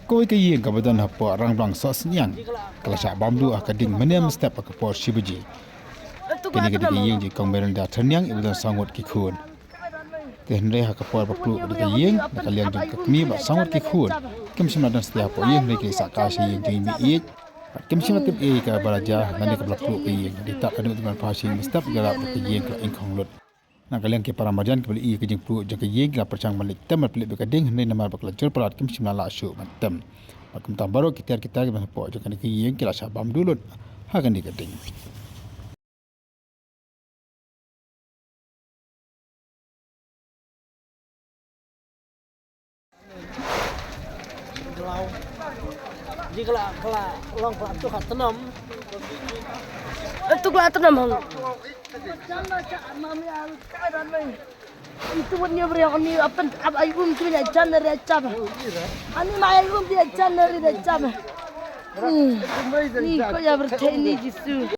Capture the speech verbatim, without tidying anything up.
Kawei ka ïing kaba don hapoh Rangblang Sohsniang ka la shah bam duh ha ka ding mynne mynstep ha ka por shi baje. Kane ka dei ka ïing jong i Kong Merinda Tyrniang iba don saw ngut ki khun. Te hynrei ha ka por ba pluh ka dei ka ïing na ka liang jong ka kmie bad saw ngut ki khun, kim shym la don satia hapoh ïing, hynrei ki la sah kai sha ïing jong i meiieit. Bad kim shym la tip ei kaba la jia lane kaba la pluh ka ïing. Dei tad haduh ban phai sha ïing mynstep, ïa la ba ka ïing ka la ingkhong lut. Na ka liang ki para marjan kiba la ïohi ïa ka jingpluh jong ka ïing ki la pyrshang ban leit tem bad pynlip ïa ka ding, hynrei namar ba ka la jur palat kim shym la lah shuh ban tem. Bad kumta baroh ki tiar ki tiar kiba don hapoh jong kane ka ïing ki la shah bam duh lut ha kane ka ding. Ji ka la, ka la long, ka la tu ka tnam. Tu ka la tnam hang. Itu buat ni beri aku ni apa, apa ai um tu ya jan dari cap. Ani ma ai um tu ya jan dari cap. Hmm. Ni ko ya berteni jisu.